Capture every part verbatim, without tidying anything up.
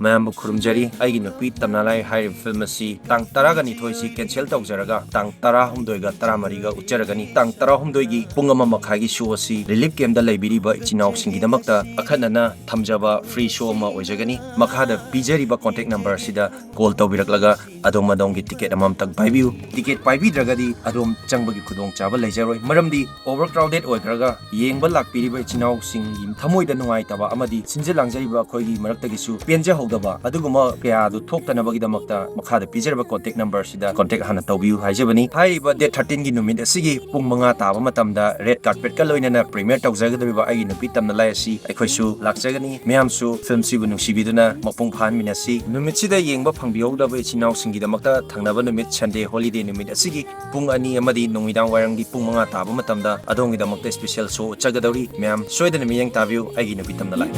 ꯃꯌꯥꯝꯕꯨ ꯈꯨꯔꯨꯝꯖꯔꯤ꯫ ꯑꯩꯒꯤ ꯅꯨꯄꯤ ꯇꯝꯅꯂꯥꯏ ꯍꯥꯏꯔꯤꯕ ꯐꯤꯂꯝ ꯑꯁꯤ ꯇꯥꯡ ꯇꯔꯥꯒ ꯅꯤꯊꯣꯏꯁꯤ ꯀꯦꯟꯁꯦꯜ ꯇꯧꯖꯔꯒ ꯇꯥꯡ ꯇꯔꯥꯍꯨꯝꯗꯣꯏꯒ ꯇꯔꯥꯃꯔꯤꯒ ꯎꯠꯆꯔꯒꯅꯤ꯫ ꯇꯥꯡ ꯇꯔꯥꯍꯨꯝꯗꯣꯏꯒꯤ ꯄꯨꯡ ꯑꯃ ꯃꯈꯥꯏꯒꯤ ꯁꯣ ꯑꯁꯤ ꯔꯤꯂꯤꯐ ꯀꯦꯝꯞꯇ ꯂꯩꯕꯤꯔꯤꯕ ꯏꯆꯤꯟ ꯏꯅꯥꯎꯁꯤꯡꯒꯤꯗꯃꯛꯇ ꯑꯈꯟꯅꯅ ꯊꯝꯖꯕ ꯐ꯭ꯔꯤ ꯁꯣ ꯑꯃ ꯑꯣꯏꯖꯒꯅꯤ꯫ ꯃꯈꯥꯗ ꯄꯤꯖꯔꯤꯕ ꯀꯣꯟꯇꯦꯛ ꯅꯝꯕꯔ ꯑꯁꯤꯗ ꯀꯣꯜ ꯇꯧꯕꯤꯔꯛꯂꯒ ꯑꯗꯣꯝ ꯑꯗꯣꯝꯒꯤ ꯇꯤꯀꯦꯠ ꯑꯃꯃꯝꯇꯪ ꯄꯥꯏꯕꯤꯌꯨ꯫ ꯇꯤꯀꯦꯠ ꯄꯥꯏꯕꯤꯗ꯭ꯔꯒꯗꯤ ꯑꯗꯣꯝ ꯆꯪꯕꯒꯤ ꯈꯨꯗꯣꯡꯆꯥꯕ ꯂꯩꯖꯔꯣꯏ, ꯃꯔꯝꯗꯤ ꯑꯣꯚꯔ ꯀ꯭ꯔꯥꯎꯗꯦꯠ ꯑꯣꯏꯈ꯭ꯔꯒ ꯌꯦꯡꯕ ꯂꯥꯛꯄꯤꯔꯤꯕ ꯏꯆꯤꯟ ꯏꯅꯥꯎꯁꯤꯡꯒꯤ ꯊꯃꯣꯏꯗ ꯅꯨꯡꯉꯥꯏꯇꯕ ꯑꯃꯗꯤ ꯁꯤꯟꯖ ꯂꯥꯡꯖꯔꯤꯕ ꯑꯩꯈꯣꯏꯒꯤ ꯃꯔꯛꯇꯒꯤꯁꯨ ꯄꯦꯟꯖꯍꯧꯗꯕ ꯑꯗꯨꯒꯨꯝꯕ ꯀꯌꯥ ꯑꯗꯨ ꯊꯣꯛꯇꯅꯕꯒꯤꯗꯃꯛꯇ ꯃꯈꯥꯗ ꯄꯤꯖꯔꯤꯕ ꯀꯣꯟꯇꯦꯛ ꯅꯝꯕꯔꯁꯤꯗ ꯀꯣꯟꯇꯦꯛ ꯍꯥꯟꯅ ꯇꯧꯕꯤꯌꯨ ꯍꯥꯏꯖꯕꯅꯤ꯫ ꯍꯥꯏꯔꯤꯕ ꯗꯦꯠ ꯊꯥꯔꯇꯤꯟꯒꯤ ꯅꯨꯃꯤꯠ ꯑꯁꯤꯒꯤ ꯄꯨꯡ ꯃꯉꯥ ꯇꯥꯕ ꯃꯇꯝꯗ ꯔꯦꯗ ꯀꯥꯔꯄꯦꯠꯀ ꯂꯣꯏꯅꯅ ꯄ꯭ꯔꯤꯃꯤꯌꯔ ꯇꯧꯖꯒꯗꯧꯔꯤꯕ ꯑꯩꯒꯤ ꯅꯨꯄꯤ ꯇꯝꯅ ꯂꯥꯏ ꯑꯁꯤ ꯑꯩꯈꯣꯏꯁꯨ ꯂꯥꯛꯆꯒꯅꯤ꯫ ꯃꯌꯥꯝꯁꯨ ꯐꯤꯂꯝꯁꯤꯕꯨ ꯅꯨꯡꯁꯤꯕꯤꯗꯨꯅ ꯃꯄꯨꯡ ꯐꯥꯍꯟꯃꯤꯟꯅꯁꯤ꯫ ꯅꯨꯃꯤꯠꯁꯤꯗ ꯌꯦꯡꯕ ꯐꯪꯕꯤꯍꯧꯗꯕ ꯏꯆꯤꯟ ꯏꯅꯥꯎꯁꯤꯡꯒꯤꯗꯃꯛꯇ ꯊꯪꯅꯕ ꯅꯨꯃꯤꯠ ꯁꯟꯗꯦ ꯍꯣꯂꯤꯗꯦ ꯅꯨꯃꯤꯠ ꯑꯁꯤꯒꯤ ꯄꯨꯡ ꯑꯅꯤ ꯑꯃꯗꯤ ꯅꯨꯃꯤꯗꯥꯡ ꯋꯥꯏꯔꯝꯒꯤ ꯄꯨꯡ ꯃꯉꯥ ꯇꯥꯕ ꯃꯇꯝꯗ ꯑꯗꯣꯝꯒꯤꯗꯃꯛꯇ ꯏꯁꯄꯤꯁꯦꯜ ꯁꯣ ꯎꯠꯆꯒꯗꯧꯔꯤ꯫ ꯃꯌꯥꯝ ꯁꯣꯏꯗꯅ ꯃꯤꯠꯌꯦꯡ ꯇꯥꯕꯤꯌꯨ꯫ ꯑꯩꯒꯤ ꯅꯨꯄꯤ ꯇꯝꯅ ꯂꯥꯏ꯫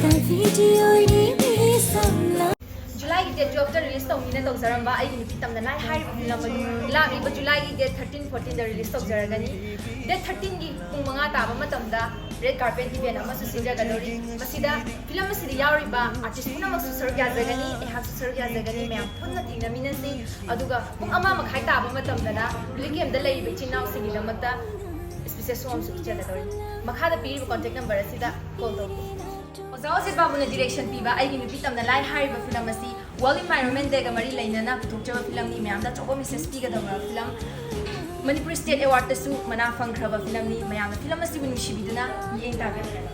ꯖꯨꯂꯥꯏꯒꯤ ꯗꯦꯠ ꯇꯨꯌꯦꯜꯞꯇ ꯔꯤꯂꯤꯁ ꯇꯧꯅꯤꯅ ꯇꯧꯖꯔꯝꯕ ꯑꯩꯒꯤ ꯅꯨꯄꯤ ꯇꯝꯅ ꯂꯥꯏ ꯍꯥꯏꯔꯤꯕ ꯐꯤꯂꯝ ꯑꯗꯨ ꯂꯥꯛꯂꯤꯕ ꯖꯨꯂꯥꯏꯒꯤ ꯗꯦꯠ ꯊꯥꯔꯇꯤꯟ ꯐꯣꯔꯇꯤꯟꯗ ꯔꯤꯂꯤꯁ ꯇꯧꯖꯔꯒꯅꯤ꯫ ꯗꯦꯠ ꯊꯥꯔꯇꯤꯟꯒꯤ ꯄꯨꯡ ꯃꯉꯥ ꯇꯥꯕ ꯃꯇꯝꯗ ꯔꯦꯗ ꯀꯥꯔꯄꯦꯠ ꯏꯚꯦꯟ ꯑꯃꯁꯨ ꯁꯤꯟꯖꯒꯗꯧꯔꯤ꯫ ꯃꯁꯤꯗ ꯐꯤꯂꯝ ꯑꯁꯤꯗ ꯌꯥꯎꯔꯤꯕ ꯑꯥꯔꯇꯤꯁ ꯄꯨꯝꯅꯃꯛꯁꯨ ꯁꯔꯨꯛ ꯌꯥꯖꯒꯅꯤ, ꯑꯩꯍꯥꯛꯁꯨ ꯁꯔꯨꯛ ꯌꯥꯖꯒꯅꯤ꯫ ꯃꯌꯥꯝ ꯄꯨꯟꯅ ꯊꯦꯡꯅꯃꯤꯟꯅꯁꯤ꯫ ꯑꯗꯨꯒ ꯄꯨꯡ ꯑꯃ ꯃꯈꯥꯏ ꯇꯥꯕ ꯃꯇꯝꯗꯅ ꯔꯤꯂꯤꯐ ꯀꯦꯝꯞꯇ ꯂꯩꯔꯤꯕ ꯏꯆꯤꯟ ꯏꯅꯥꯎꯁꯤꯡꯒꯤꯗꯃꯛꯇ ꯏꯁꯄꯤꯁꯦꯜ ꯁꯣ ꯑꯃꯁꯨ ꯄꯤꯖꯒꯗꯧꯔꯤ꯫ ꯃꯈꯥꯗ ꯄꯤꯔꯤꯕ ꯀꯣꯟꯇꯦꯛ ꯅꯝꯕꯔ ꯑꯁꯤꯗ ꯀꯣꯜ ꯇꯧꯕꯤꯌꯨ꯫ ꯑꯣꯖꯥ ꯑꯣꯖꯦꯠ ꯕꯥꯕꯨꯅ ꯗꯤꯔꯦꯛꯁꯟ ꯄꯤꯕ ꯑꯩꯒꯤ ꯅꯨꯄꯤ ꯇꯝꯅ ꯂꯥꯏ ꯍꯥꯏꯔꯤꯕ ꯐꯤꯂꯝ ꯑꯁꯤ ꯋꯥꯔꯜ ꯏꯟꯚꯥꯏꯔꯣꯟꯃꯦꯟ ꯗꯦꯒ ꯃꯔꯤ ꯂꯩꯅꯅ ꯄꯨꯊꯣꯛꯆꯕ ꯐꯤꯂꯝꯅꯤ꯫ ꯃꯌꯥꯝꯗ ꯑꯆꯧꯕ ꯃꯦꯁꯦꯖ ꯄꯤꯒꯗꯕ ꯐꯤꯂꯝ꯫ ꯃꯅꯤꯄꯨꯔ ꯁ꯭ꯇꯦꯠ ꯑꯦꯋꯥꯔꯗꯇꯁꯨ ꯃꯅꯥ ꯐꯪꯈ꯭ꯔꯕ ꯐꯤꯂꯝꯅꯤ꯫ ꯃꯌꯥꯝꯅ ꯐꯤꯂꯝ ꯑꯁꯤꯕꯨ ꯅꯨꯡꯁꯤꯕꯤꯗꯨꯅ ꯃꯤꯠꯌꯦꯡ ꯇꯥꯕꯤꯔꯒꯅꯤ꯫